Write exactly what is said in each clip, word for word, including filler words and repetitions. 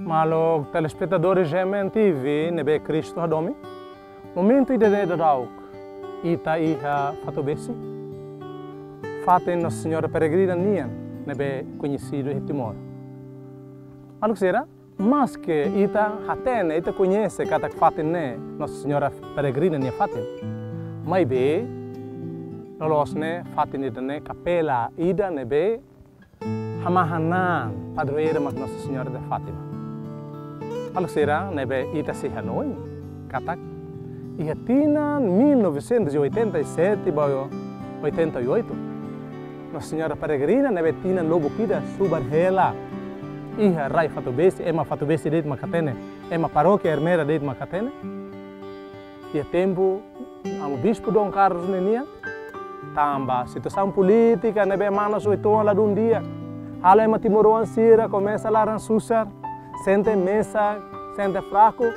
Maluk telespetadór G M N T V ne'ebé Kristu hadomi. Momentu ida-ne'e daudauk ita iha Fatubesi, fatin Nossa Senhora Peregrina nian ne'ebé koñesidu iha Timor. Maluk sira, maske ita hatene, ita koñese katak fatin ne'e Nossa Senhora Peregrina nia fatin, maibé loloos ne'e fatin ida-ne'e kapela ida ne'ebé hamahan-na'an padroeira mak Nossa Senhora de Fátima. Maluk sira, ne'ebé ita sei hanoin katak iha tinan mil novecentos e oitenta e sete ba oitenta e oito, Nossa Senhora Peregrina ne'ebé tinan lubuk ida subar hela iha rai Fatubesi, ema Fatubesi de'it mak hatene, ema Parókia Ermera de'it mak hatene. Iha tempu Amu Bispu Dom Carlos ninian, tanba situasaun polítika ne'ebé manas oituan la dún di'ak, halo ema timoroan sira komesa laran susar, sente mesak, sente fraku,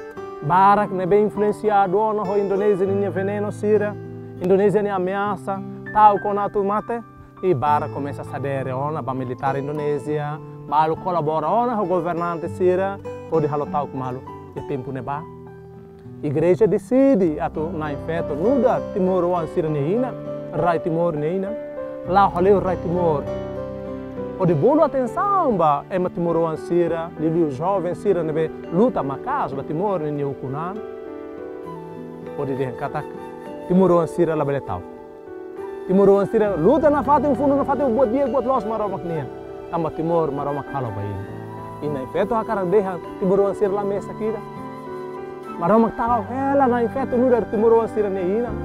barak ne'ebé influensiadu ona ho Indonézia ninia venenu sira, Indonézia nia ameasa, ta'uk ona atu mate, i barak komesa sadere ona ba militár Indonézia, balu kolabora ona ho governante sira, hodi halo ta'uk malu. Iha tempu ne'ebá, Igreja deside atu na'in-feto nu'udar timoroan sira-nia inan, rai Timor nia inan, la'o hale'u rai Timor, hodi bolu atensaun ba ema timoroan sira, liuliu joven sira ne'ebé luta maka'as ba Timor ninia ukun-an, hodi dehan katak timoroan sira labele ta'uk. Timoroan sira luta nafatin, funu nafatin, buat di'ak, buat loos Maromak nian. Tanba Timor Maromak halo ba imi. I na'in-feto hakarak dehan timoroan sira la mesak ida. Maromak ta'uk hela na'in-feto nu'udar timoroan sira-nia inan,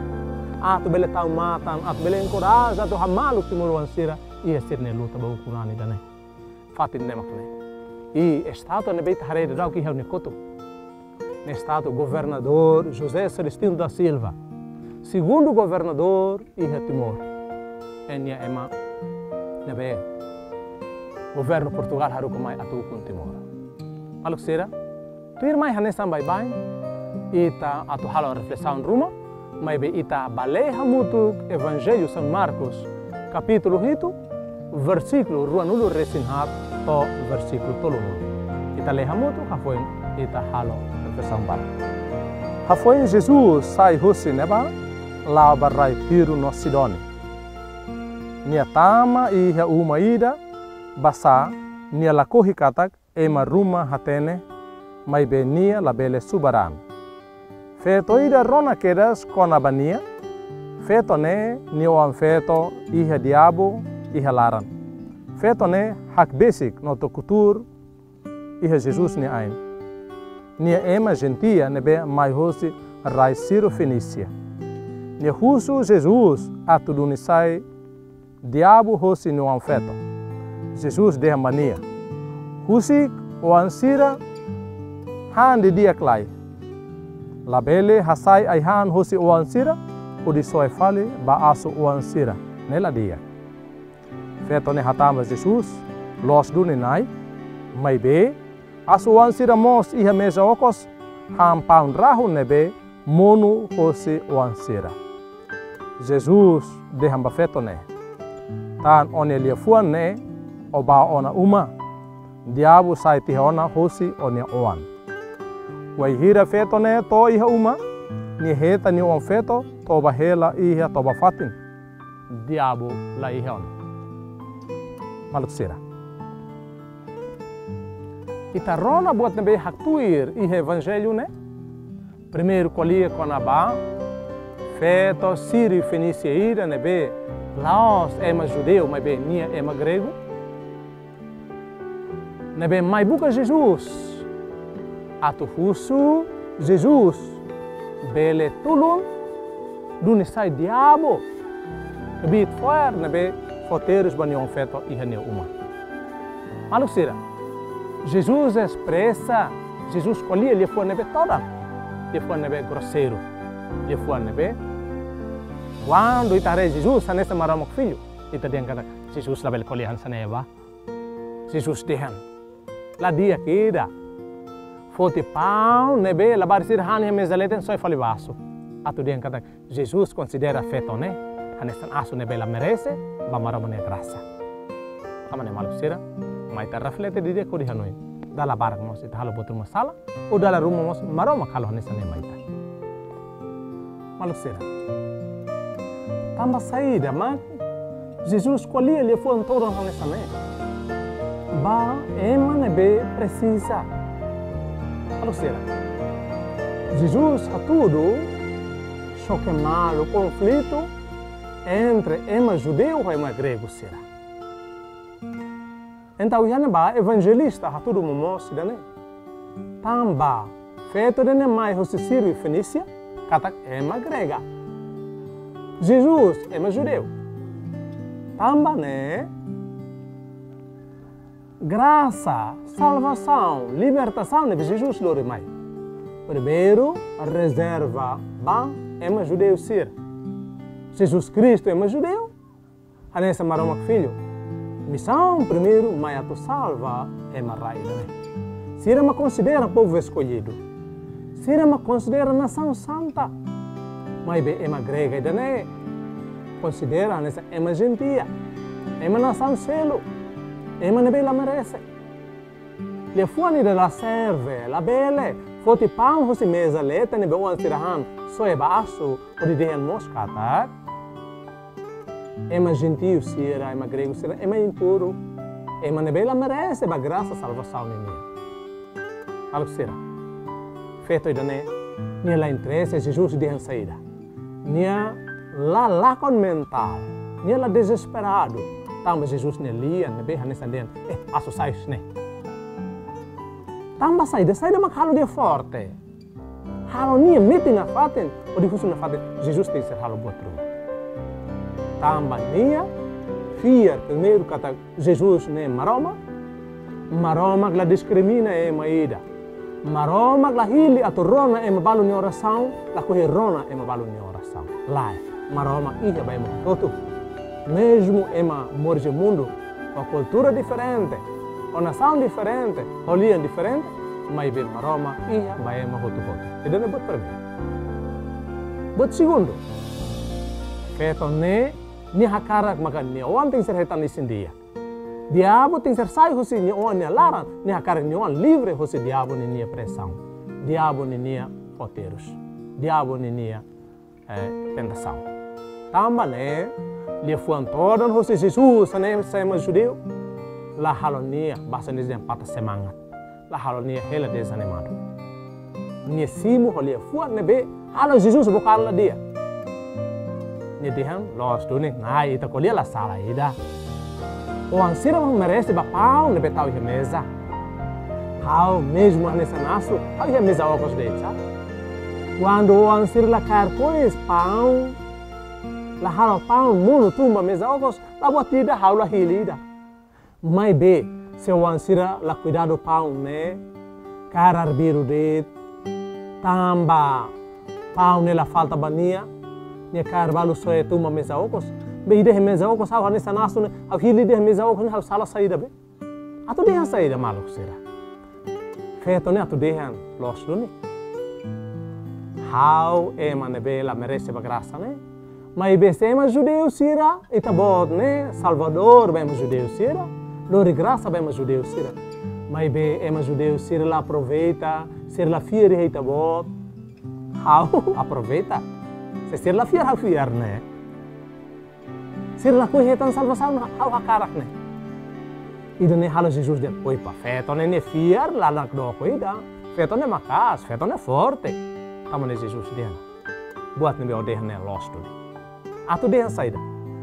atu bele tau matan, atu bele enkoraja, atu hamaluk timoroan sira iha sira-nia luta ba ukun-an ida-ne'e. Fatin ne'e mak ne'e. I estátua ne'ebé ita haree daudauk iha ha'u-nia kotuk ne'e, estátua Governadór José Celestino da Silva, segundu governadór iha Timor. Nia ema ne'ebé governu Portugál haruka mai atu ukun Timor. Maluk sira, tuirmai hanesan baibain, ita atu halo reflesaun ruma, maibé ita bá lee hamutuk Evanjellu São Marcos, kapítulu hitu, versíkulu ruanulu-resin-haat to'o versíkulu tolunulu. Ita lee hamutuk, hafoin ita halo reflesaun barak. Hafoin Jesus sai husi ne'ebá, la'o ba rai Tiro no Sidone. Nia tama iha uma ida, basá nia lakohi katak ema ruma hatene, maibé nia labele subar an. Feto ida rona kedas kona-ba nia. Feto ne'e nia oan-feto iha diabu iha laran. Feto ne'e hakbesik no toku tuur iha Jesus nia ain. Nia ema jentia ne'ebé mai hosi rai Siro-Fenísia. Nia husu Jesus atu duni sai diabu hosi nia oan-feto. Jesus dehan ba nia: Husik oan sira han didi'ak lai. Labele hasai ai-han hosi oan sira hodi soe fali ba asu oan sira, ne'e la di'ak. Feto ne'e hatán ba Jesus: Loos duni, Na'i, maibé asu oan sira mós iha meza okos han paun rahun ne'ebé monu hosi oan sira. Jesus dehan ba feto ne'e: Tan ó-nia liafuan ne'e, ó bá ona uma. Diabu sai tiha ona hosi ó-nia oan. Wainhira feto ne'e to'o iha uma, nia hetan nia oan-feto toba hela iha toba-fatin. Diabu la iha ona. Maluk sira, ita rona buat ne'ebé haktuir iha Evanjellu ne'e. Primeiru, ko'alia kona-ba feto Siro-Fenísia ida ne'ebé la'ós ema judeu, maibé nia ema gregu, ne'ebé mai buka Jesus atu husu Jesus bele tulun duni sai diabu, kbiit fo'er ne'ebé fó terus ba nia oan-feto iha nia uma. Maluk sira, Jesus espresa, Jesus ko'alia liafuan ne'ebé todan, liafuan ne'ebé groseiru, liafuan ne'ebé, kuandu ita haree Jesus hanesan Maromak Filho, ita dehan katak Jesus labele ko'alia hanesan ne'e ba. Jesus dehan: La di'ak ida. Foti paun ne'ebé labarik sira han iha meza leten, soe fali ba asu. Atu dehan katak Jesus konsidera feto ne'e hanesan asu ne'ebé la merese ba Maromak nia grasa. Tanba ne'e maluk sira, mai ita reflete didi'ak hodi hanoin. dala barak mós ita halo buat ruma sala, ou dala ruma mós Maromak halo hanesan ne'e mai ita. Maluk sira, tanba saida mak Jesus ko'alia liafuan todan hanesan ne'e ba ema ne'ebé presiza? Maluk sira, Jesus hatudu xoke malu, konflitu entre ema judeu ho ema gregu sira. Entaun iha ne'ebá evanjelista hatudu momoos ida-ne'e. Tanba feto ida-ne'e mai husi Síria Fenísia, katak ema grega. Jesus ema judeu. Tanba ne'e grasa, salvasaun, libertasaun ne'ebé Jesus lori mai, primeiru rezerva ba ema judeu sira. Jesus Kristu ema judeu, hanesan Maromak Filho, misaun primeiru mai atu salva ema rai ida-ne'e. Sira mak konsidera povu eskollidu. Sira mak konsidera nasaun santa. Maibé ema grega ida-ne'e konsidera hanesan ema jentia, ema nasaun seluk, ema ne'ebé la merese. Liafuan ida la serve, la bele foti paun husi meza leten ne'ebé oan sira han, soe ba asu, hodi dehan mós katak ema jentiu sira, ema gregu sira, ema impuru, ema ne'ebé la merese ba grasa salvasaun ninian. Maluk sira, feto ida-ne'e, nia la interese Jesus dehan saida. Nia la lakon mentál, nia la dezesperadu, tanba Jesus nia lian ne'ebé hanesan dehan, eh, asu sai husi ne'e. Tanba saida, saida mak halo nia forte? Halo nia metin nafatin, hodi husu nafatin, Jesus tenke ser halo buat ruma. Tanba nia fiar primeiru katak Jesus ne'e Maromak, Maromak la diskrimina ema ida. Maromak la hili atu rona ema balu nia orasaun, lakohi rona ema balu nia orasaun. Lae, Maromak iha ba ema hotu-hotu. Mezmu ema moris iha mundu ho kultura diferente, ho nasaun diferente, ho lian diferente, maibé Maromak iha ba ema hotu-hotu. Ida-ne'e buat primeiru. Buat segundu, feto ne'e, nia hakarak maka nia oan tenke ser hetan isin-di'ak. Diabu tenke ser sai husi nia oan nia laran, nia hakarak nia oan livre husi diabu ninia presaun, diabu ninia roteiru, diabu ninia, eh, tentasaun. Tanba ne'e, liafuan todan husi Jesus hanesan ema judeu la halo nia, bahasa Indonesia, patah semangat. La halo nia hela dezanimadu. Nia simu ho liafuan ne'ebé halo Jesus book halo la di'ak. Nia dehan, loos duni, nai, ita ko'alia la sala ida. Oan sira mak merese ba paun ne'ebé tau iha meza. Ha'u mezmu hanesan asu, ha'u iha meza okos de'it sa. Kuandu oan sira la kaer kois paun, la halo paun monu tun ba meza okos, la buat ida, ha'u la hili ida. Maibé, se oan sira la kuidadu paun ne'e, kaer arbiru de'it, tanba paun ne'e la falta ba nia, nia kaer balu soe tun ba meza okos. Be ida iha meza okos, ha'u hanesan asu ne'e, ha'u hili ida iha meza okos ne'e, ha'u sala saida be? Atu dehan saida, maluk sira? Feto ne'e atu dehan, loos duni. Ha'u ema ne'ebé la merese ba grasa ne'e. Maibé se ema judeu sira, ita-boot ne'e Salvadór ba ema judeu sira, lori grasa ba ema judeu sira. Maibé ema judeu sira la aproveita, sira la fiar iha ita-boot. Ha'u aproveita. Se sira la fiar, ha'u fiar ne'e. Sira lakohi hetan salvasaun, ha'u hakarak ne'e. Ida-ne'e halo Jesus dehan, oipa, feto ne'e nia fiar la nakdoko ida. Feto ne'e maka'as, feto ne'e forte. Tanba ne'e Jesus dehan, buat ne'ebé o dehan ne'e loos duni. Atu dehan saida?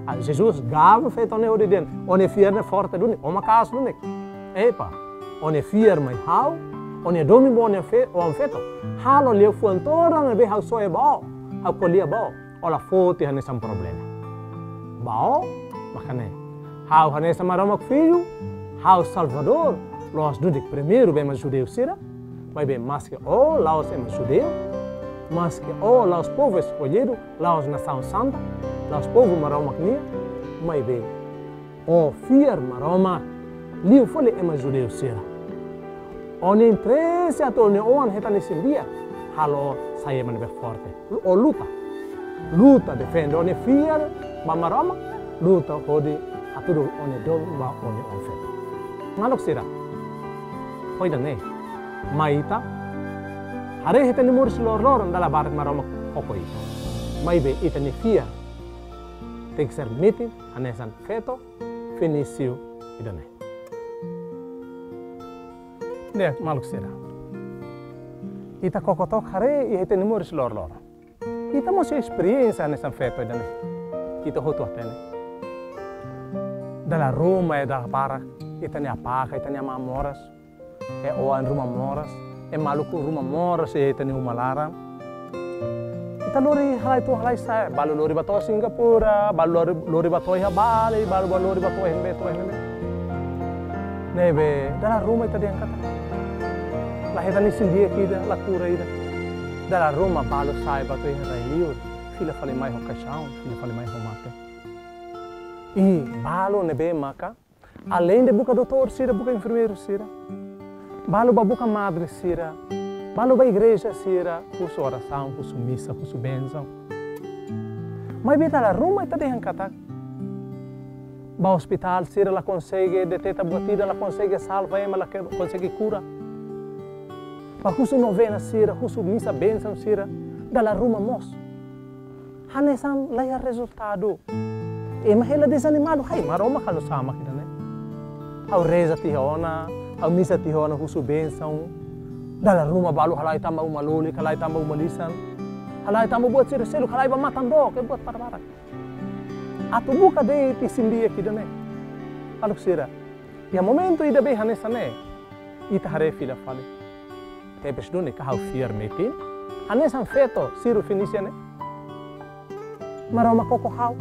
Ah, Jesus gaba feto ne'e hodi dehan, o-nia fiar ne'e forte duni, o maka'as duni. Epa, o-nia fiar mai ha'u, o-nia domin ba o-nia fe-, oan feto. Halo liafuan todan ne'ebé ha'u soe ba o, ha'u ko'alia ba o, o la foti hanesan problema. Ba o, maka ne'e. Ha'u hanesan Maromak Filho, ha'u Salvadór, loos duni primeiru ba ema judeu sira, maibé maske o la'ós ema judeu, maske o la'ós povu eskollidu, la'ós nasaun santa, la'ós povu Maromak nian, maibé o fiar Maromak liu fali ema judeu sira. O-nia interese atu o-nia oan hetan isin-di'ak, halo o sai ema ne'ebé forte. O luta. Luta defende o-nia fiar ba Maromak, luta hodi hatudu o-nia domin ba o-nia oan feto. Maluk sira, Ho ida-ne'e, mai ita haree iha ita-nia moris loroloron dala barak Maromak koko ita. Maibé ita-nia fiar tenke ser metin hanesan feto fenísiu ida-ne'e. Ne'e, maluk sira, ita koko took haree iha ita-nia moris loroloron. Ita mós iha esperiénsia hanesan feto ida-ne'e. Ita hotu hatene. Dala ruma iha dala barak, ita-nia apá ka ita-nia amá moras, iha oan ruma moras, iha maluk ruma moras iha ita-nia uma laran. Ita lori halai to'o halai sa'e, balu lori bá to'o Singapura, balu lori, lori bá to'o iha Bali, balu, balu lori bá to'o iha ne'ebé, to'o iha ne'ebé. Ne'ebé, dala ruma ita dehan katak la hetan isin-di'ak ida, la kura ida. Dala ruma balu sa'e bá to'o iha rai-liur, fila fali mai ho kaixaun, fila fali mai ho mate. I balu ne'ebé maka, aleinde buka doutór sira, buka enfermeiru sira, balu bá buka madre sira, balu bá igreja sira, husu orasaun, husu misa, husu bensaun. Maibé dala ruma ita dehan katak, bá ospitál sira la konsege deteta buat ida, la konsege salva ema, la ke-, konsege kura. Bá husu novena sira, husu misa bensaun sira, dala ruma mós hanesan la iha rezultadu. Ema hela dezanimadu, ai, Maromak halo sá mak ida-ne'e. Ha'u reza tiha ona, ha'u misa tiha ona, husu bensaun. Dala ruma balu halai tanba uma-loli, halai tanba uma-lisan, halai tanba buat sira seluk, halai bá matan-dook, ke buat para barak. Atu buka de'it isin-di'ak ida-ne'e. Maluk sira, iha momentu ida be hanesan ne'e, ita haree fila fali. Tebes duni ka ha'u fiar metin hanesan feto síriu fenísiu ne'e? Maromak koko ha'u.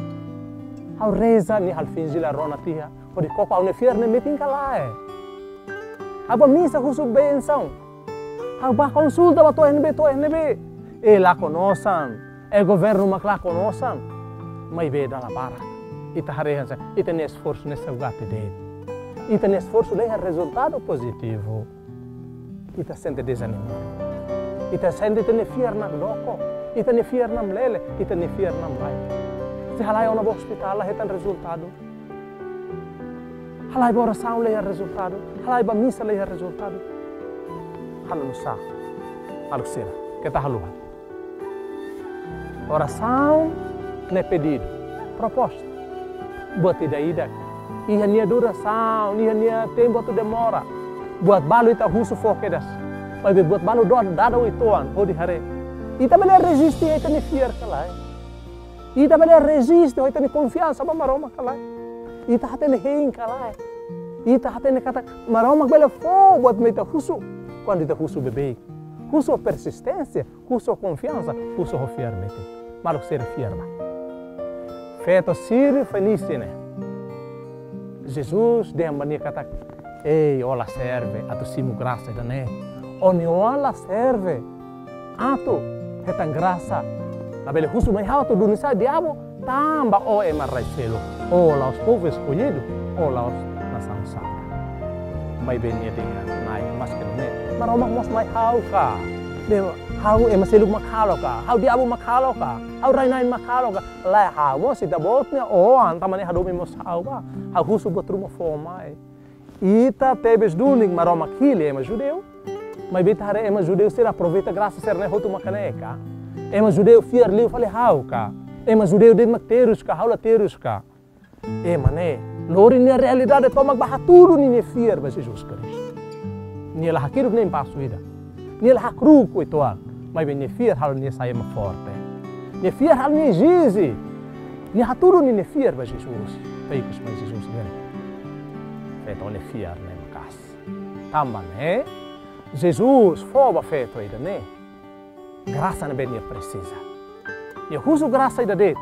Ha'u reza, nia halo finje la rona tiha hodi koko ha'u-nia fiar ne'e metin ka lae. Ha'u bá misa husu bensaun. Ha'u bá konsulta bá to'o iha ne'ebé, to'o iha ne'ebé. E la konosan. E governu mak la konosan. Maibé dala barak ita haree hanesan ita-nia esforsu ne'e saugati de'it. Ita-nia esforsu la iha rezultadu pozitivu. Ita sente dezanimadu. Ita sente ita-nia fiar nakdoko. Ita-nia fiar namlele. Ita-nia fiar namlae. Se halai ona bá ospitál la hetan rezultadu. Halai bá orasaun la iha rezultadu. Halai bá misa la iha rezultadu. Halo nu'usá? Maluk sira, keta haluha. Orasaun ne'e pedidu, proposta. Buat ida-idak iha nia durasaun, iha nia tempu atu demora. Buat balu ita husu fó kedas. Maibé buat balu dor dada uitoan hodi haree. Ita bele reziste ita-nia fiar ka lae? Ita bele reziste ho ita-nia konfiansa ba Maromak ka lae? Ita hatene hein ka lae? Ita hatene katak Maromak bele fó buat ne'ebé ita husu, kuandu ita husu beibeik. Husu ho persisténsia, husu ho konfiansa, husu ho fiar metin. Maluk sira, fiar bá. Feto síriu fenísiu ne'e, Jesus dehan ba nia katak, ei, ó la serve atu simu grasa ida-ne'e. Ó-nia oan la serve atu hetan grasa. Labele husu mai ha'u atu duni sai diabu, tanba ó ema rai seluk. Ó la'ós povu eskollidu, ó la'ós nasaun santa. Maibé nia dehan, na'i, maske nune'e, Maromak mós mai ha'u ka? Be ha'u ema seluk mak halo ka? Ha'u diabu mak halo ka? Ha'u rai-na'in mak halo ka? Lae, ha'u mós ita-boot nia oan, tanba ne'e hadomi mós ha'u bá. Ha'u husu buat ruma fó mai. Ita tebes duni Maromak hili ema judeu. Maibé ita haree ema judeu sira aproveita grasa sira-ne'e hotu mak ne'e ka? Ema judeu fiar liu fali ha'u ka? Ema judeu de'it mak terus ka, ha'u la terus ka? Ema ne'e lori nia realidade tomak bá hatudu ninia fiar ba Jesus Kristu. Nia la hakiduk nein pasu ida. Nia la hakru'uk uitoan. Maibé nia fiar halo nia sai ema forte. Nia fiar halo nia ezije. Nia hatudu ninia fiar ba Jesus. Ba ikus mai Jesus dehan, feto, ó-nia fiar ne'e maka'as. Tanba ne'e, Jesus fó ba feto ida-ne'e grasa ne'ebé nia presiza. Nia husu grasa ida de'it,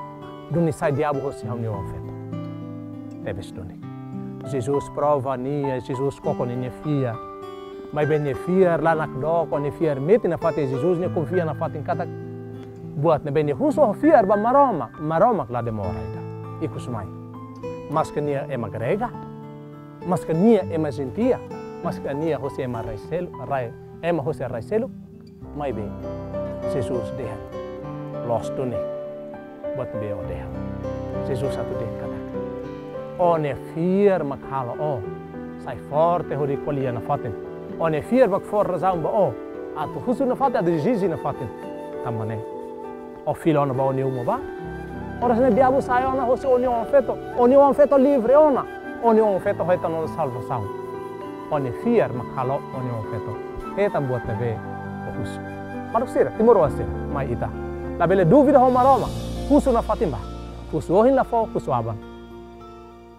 duni sai diabu hosi ha'u-nia oan feto. Tebes duni. Jesus prova nia, Jesus koko ninia fiar. Maibé nia fiar la nakdoko, nia fiar metin nafatin Jesus, nia konfia nafatin katak buat ne'ebé nia husu ho fiar ba Maromak, Maromak la demora ida. Ikus mai. Maske nia ema grega, maske nia ema jentia, maske nia hosi ema rai seluk, rai, ema hosi rai seluk, maibé Jesus dehan, loos duni buat ne'ebé ó dehan. Jesus atu dehan katak, ó-nia fiar mak halo ó sai forte hodi ko'alia nafatin. Ó-nia fiar mak fó razaun ba ó atu husu nafatin, atu ezije nafatin. Tanba ne'e, ó fila ona ba ó-nia uma bá. Oras ne'e diabu sai ona hosi ó-nia oan-feto. Ó-nia oan-feto livre ona. Ó-nia oan-feto hetan ona salvasaun. Ó-nia fiar mak halo ó-nia oan-feto hetan buat ne'ebé ó husu. Maluk sira, timoroan sira, mai ita. Labele dúvida ho Maromak. Husu nafatin bá. Husu ohin la fó, husu aban.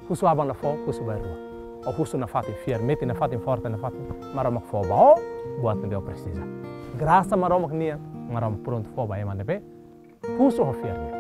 Husu aban la fó, husu bainrua. Ó husu nafatin, fiar metin nafatin, forte nafatin. Maromak fó ba ó buat ne'ebé ó presiza. Grasa Maromak nian, Maromak prontu fó ba ema ne'ebé husu ho fiar ne'e.